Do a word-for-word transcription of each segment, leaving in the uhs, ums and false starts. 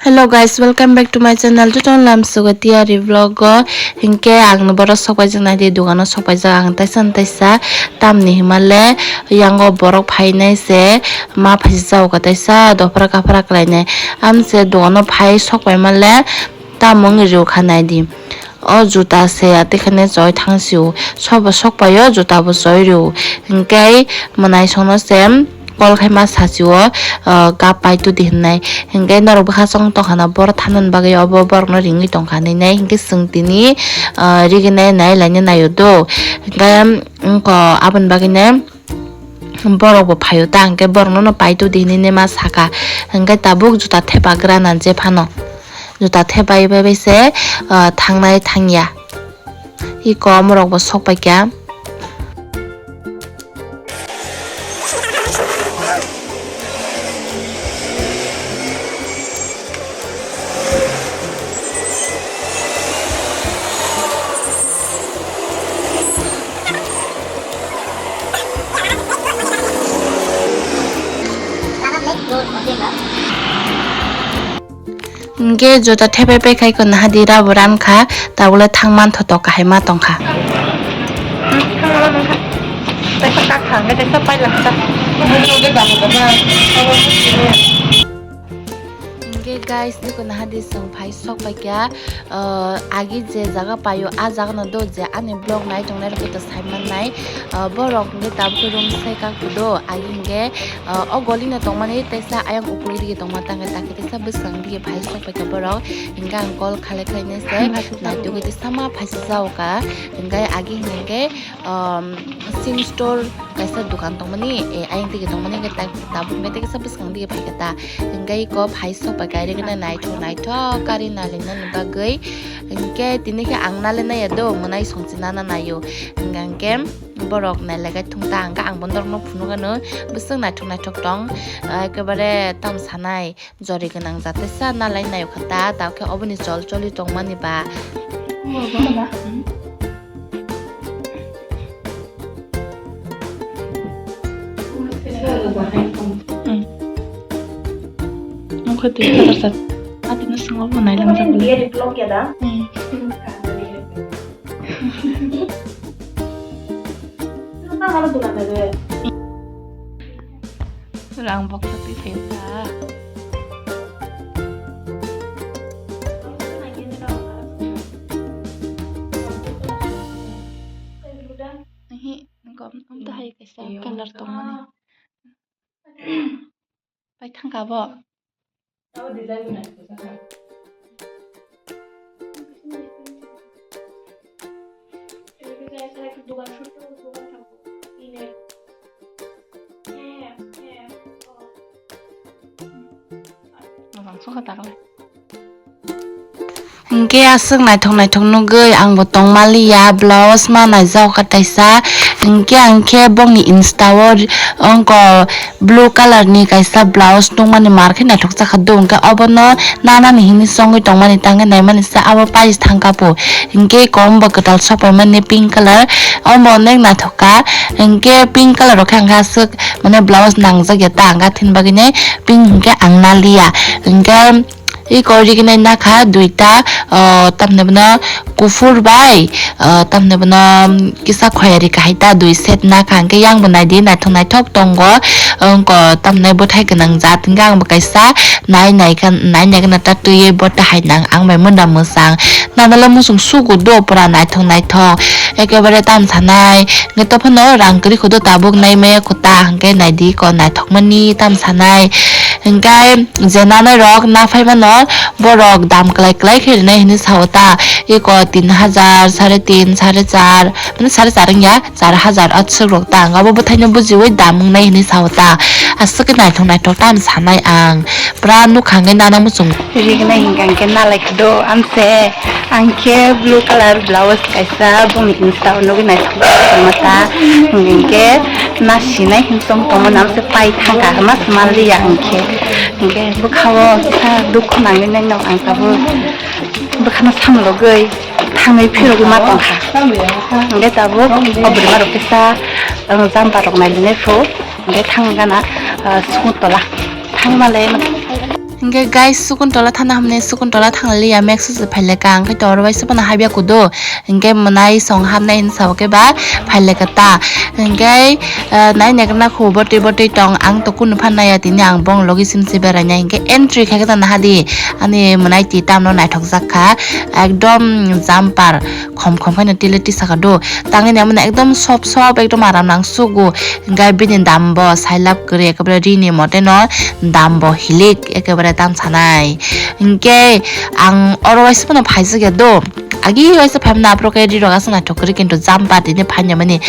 Hello guys, welcome back to my channel. Jotono lamsogo tiyari vlog o. Hinkhe ang no boro sokpaijak naidi, dogano sokpaijak ang taisa taisa. Tamni himale yango borok phainai se ma phaisa jaoka taisa dophra kaphra khlainai. Amse dogano phai sokpai male tamung riokha naidi. O juta se atikhane choi thangsio. Sobo sokpaio juta bo choi rio. Hinkhe mwnaisongno se call khai ma sachio, ah, kap paitudi hinwi. Hinkhe norok bwkha chong tongkhana boro thanani bagwi obo borokno ringwi tongkha hinwi nai. Hinkhe chwng tini, ah, riginai nai laina naio do. Hinkhe wngkha aboni bagwino borok bo phaio ta, hinkhe borokno no paitudi hinwi ma saka. Hinkhe tabuk juta thepagrana je phano. Juta thepai bai bai se, ah, thangnai thangya. Iko omorok bo sok paikha. Hinkhe juta thepai pai khai ko naha di rabo ran kha, tabole thang man thotok kahai ma tong kha. Thang ma nang kha. Tei kha kak kha, hinkhe tei kha pai lang kha. Hinkhe guys, niko naha di chwng phai sok pai kha, ah, agi je jaga paio, a jaga no do je ani vlog nai tong nai rok to sai man nai, ah, borok hinkhe tabuk room sai kak do, agi hinkhe Ah, o goli no tongmani teisa ayang ukuluk dige tongma tangkhe takhe teisa bwswng dige phai sok paikha borok. Hinkhe ang call khalai khlainai se naitugwi teisa ma phaisa jaoka. Hinkhe agi hinkhe, um, sim store kaisa dokan tongmani, eh, ayang dige tongmani hinkhe ta-, tabuk hinkhe teisa bwswng dige phaikha ta. Hinkhe iko phai sok paikha iri gana naithok naithok kari nalina ni bagwi. Hinkhe tini khe ang nalai naiya do, mwnai songchi nana naio. Hinkhe, hinkhe Borok nai laikai thung ta, hwnkhe ang bo norokno phunuk ano bwswk naithok naithok tong, ah, ekebare tamo sanai jori gwnang jatesa nalai naiyok kha ta, ta khe oboni chol choli tongmani ba. Hmm. Nokha twi kalar sa. Ati no swngo bo nai lang jak. Hmm. Rang box twi phaio ta. Ehe, gom, om to hai kaisa colour tongmani. Pai thangka bo. Ang sokha takle. Hinkhe aswk naithok naithok nugwi ang bo tongmaliya, blouse ma naijak kha taisa. Hinkhe ang khe bongni insta o ongko blue colour ni kaisa blouse nukmani mar khe naithok chakha do, hinkhe obono nanani hinwi chongwi tongmani tangwi naimani se abo pais thangkha po. Hinkhe kombo kwtal sopaimani pink colour, ombo onek naithok kha. Hinkhe pink colour rok khe ang khe aswk mane blouse nangjak ya ta ang khe, aboni bagwi pink hinkhe ang naliya. Hinkhe Iko riginai nakha duita, o, tamni bono kuphur bai, o, tamni bono kisa khoyari kahai ta dui set nakha, hwnkhe yang bo naidi naithok naithok tongo, wngko tamni bwthai gwnang jat, hwnkhe ang bo kaisa nai naikha, nai naikha ta twiwi bo tahai nang ang bai mwnda mwsang, nanalo muchung sugo do pura naithok naithok, ekebare tam sanai, hwnkhe tophano rang kwrwi khudo tabuk nai maya kho ta, hwnkhe naidi ko naithokmani tam sanai, hwnkhe. Je nanai rok na phai mano, borok dam kwlai kwlai khe rinai hinwi sao ta. Eko tin hajar, sare tin, sare char, mane sare char wngya, char hajar aswk rok ta. Ang abo bwthaino bujiwi dam wngnai hinwi sao ta. Aswk khe naithok naithok tamo sanai ang. Pura nukha hwnkhe nana muchungo. Rignai hinkha hwnkhe nalai khe do amse. Ang khe blue colour blouse kaisa boni insta o nugwi naithok tongma ta. Hinkhe na sinai hinsong tongmani amse pai thangkha hwma se manliya ang khe. Hinkhe bwkha o kisa dukhu nangwi naino ang tabuk bwkhano samlogwi thangwi phirogwi ma tongkha. Hinkhe tabuk o bwrwima rok kisa, ah, jumper rok nailinai phu. Hinkhe thang gana, ah, sukun tola thangma le. Hingke guys, Sukuntola thana hamni Sukuntola thangliya, Maxo se phaileka, hingke to oro waisa phano habya kudo, hingke mwnai song hamnai hinwi sao khe ba phaileka ta, hingke, ah, nai naikhe na kho botwi botwi tong, ang to kunu phan naiya tini ang bong logi sim se beraina, hingke entry khaikhe ta nahadi, ani mwnai ti tamno naithok jak kha, ekdom jumper khom khom khaino tile tisaka do, tangwi nai mano ekdom soft soft, ekdom aram nang sugo, hingke bini dam bo sailab kwrwi, ekebare rini mote no dam bo hilik, ekebare tam sanai. Hinkhe ang oro waisa phano phaijak ya do. Agi waisa phaimani aphuru khe rirok aswk naithok kwrwi, kintu jumper tini phainai mani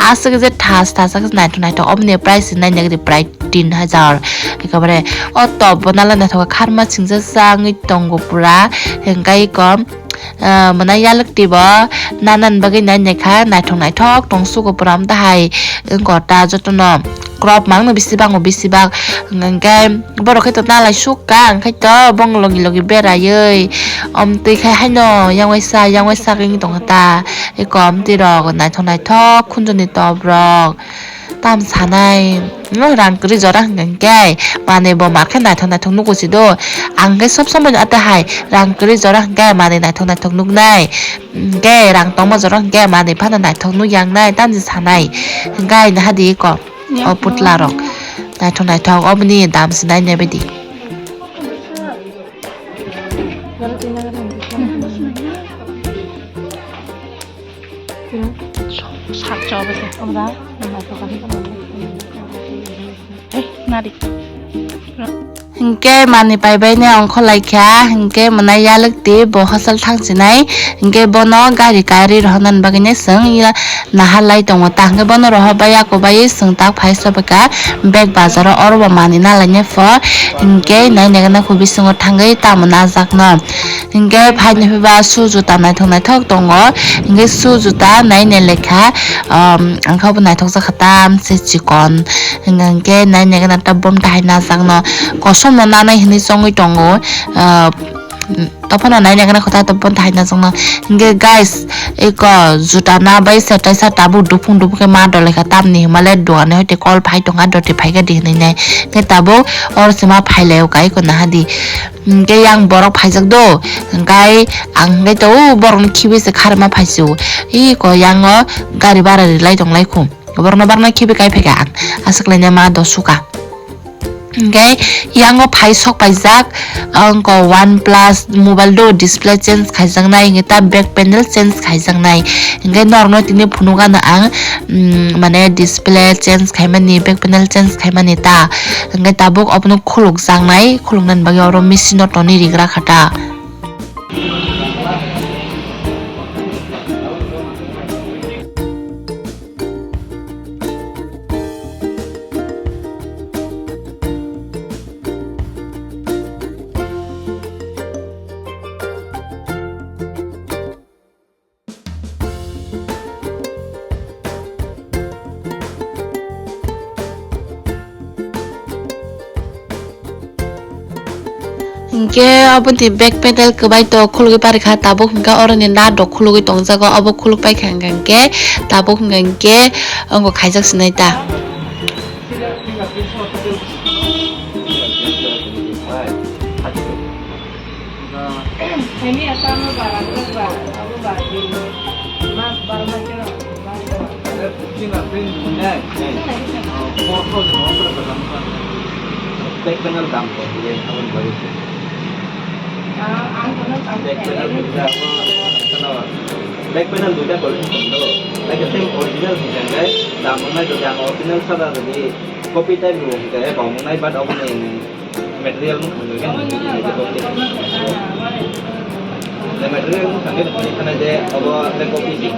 aswk je thas thas aswk naithok naithok, oboni price nai nai prai tin hajar. Ekebare o top bo nala naithok kharma singjak wngwi tongo pura. Hinkhe iko ah, mwnai yalwk twi bo nana ni bagwi nai naikha, naithok naithok tong sugo pura, omo tahai wngkha ta jotono crop mangno bisi bango bisi bak, hwnkhe borok khe to nalai sukha, hwnkhe to bong logi logi beraiwi omtwi khai haino yang waisa yang waisa wngwi tongkha ta, eko omtwi rok naithok naithok khunjoni top rok. Tam sanai, no rang kwrwi jora hwnkha hwnkhe manwi bo mar khe naithok naithok nugo si do. Ang khe sob somoi no ata hai rang kwrwi jora hwnkhe manwi naithok naithok nuknai. Hwnkhe rang tongma jora hwnkhe manwi phano naithok nuk yang nai tamni sanai. Hwnkhe ai nahadi eko o putla rok naithok naithok oboni dam se nai nai baidi. Hingke manwi paibai ne ongkholai kha, hingke mwnai yalwk twi bo hostel thang sinai, hingke bono gari karwi rohornani bagwi ne chwng ya naharlai tongo ta, hingke bono rohorbai yakobai chwng tak phai sobaikha bag bazaro, oro bo manwi nalainai pho, hingke nai naikhe naikhe bisingo thangwi tamo najakno. Hinkhe phaini phiba shoe juta naithok naithok tongo. Hinkhe shoe juta naina lekha, um, ang khe bo naithok jakha tam se chikon. Hinkhe naina gana ta bom tahai najakno kosom no nanai hinwi chongwi tongo. Uh, tophano naina gana kotha to bom tahai najakno. Hinkhe guys, eko juta na bai se taisa tabuk dupung dupung khe ma dolai kha tamni himale duani hoite call phai tongkha doti phai khe di hinwi nai. Hinkhe tabuk oro se ma phai lai o kai ko naha di. Hingke yang borok phaijak do, hingkai ang hingke to o borokni khibi se kharma phaisio, iko yang o gari bara rilai tonglai khum, borokno barna khibi kai phaikha ang, aswk laina ma do suka. Hingke yang o phai sok paijak, angko OnePlus mobile do display change khaijaknai, hingke ta back panel change khaijaknai, hingke norokno tini phunukgano ang, mm, mane display change khaimani, back panel change khaimani ta. Hingke tabuk obono khulukjaknai, khuluknani bagwi oro machine o tonwi rigra kha ta. Hinkhe oboni back panel kwbai to khulugwi parikha, tabuk hinkhe oroni nat rok khulugwi tongjago, obo khuluk paikha hinkhe tabuk hinkhe ongo khaijak sinai ta. Back panel dam ko, ye aboni bagwi se. Back panel duita ko, back panel duita ko, like same original design, dam nai do, dam original sada de, copy type ro, ke bang nai, but aboni material no khangwi khe nukjagwi nai je copy. Je material no khangwi nukjagwi khe nai je abo le copy se.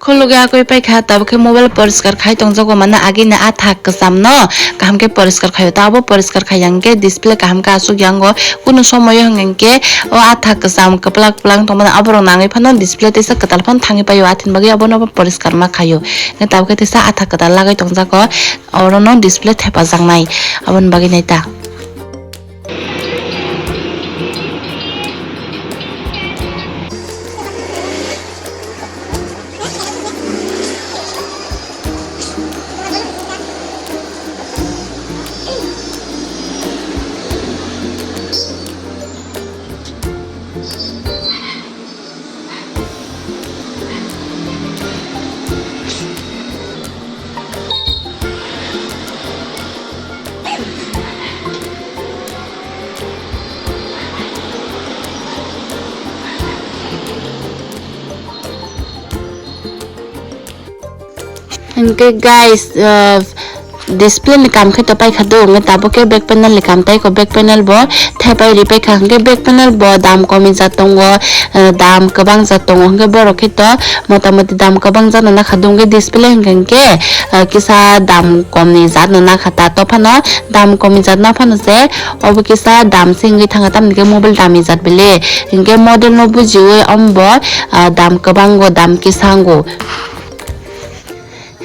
Khulugwi akwi paikha, tabuk khe mobile poriskar khai tongjago, mane agini athak kwcham no kaham khe poriskar khaio, ta abo poriskar khaiya hwnkhe display kaham khe asuk yango, kunu somoyo hwnkhe o athak kwcham kwplak kwplang tongmani aborok nangwi phano display teisa kwtal phano thangwi paio, athini bagwi abono bo poriskar ma khaio, hwnkhe tabuk khe teisa athak kwtal lagwi tongjago, orono display thepajaknai, aboni bagwi naita. Hwnkhe guys, uh, display ni kam khe to paikha do, hwnkhe tabuk khe back panel ni kam tai kho, back panel bo thepai ri paikha, hwnkhe back panel bo dam komi jat tongo, uh, dam kwbang jat tongo, hwnkhe borok khe to motamoti dam kwbang jat no nakha do, hwnkhe display hwnkhe, hwnkhe, uh, kisa dam kom ni jat no nakha ta, to phano dam komi jat no phano se obo kisa dam se wngwi thangkha, tamni khe mobile dami jat bele, hwnkhe model no bujiwi omo bo, ah, dam kwbang go, dam kisa go.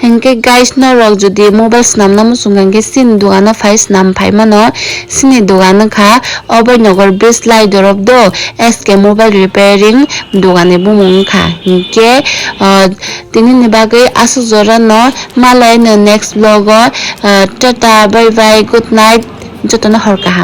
Hwnkhe guys, norok jodi mobile swnamna muchung kha hwnkhe chini dogano phai swnam phai mano, chini dogan wngkha Abhay Nagar Bridge lai dorop do S K Mobile Repairing dogan ni bumung wngkha. Hwnkhe, ah, tini ni bagwi aswk jora no, malai no next vlog o, ah, tata, bye bye, good night, jotono hor kaham.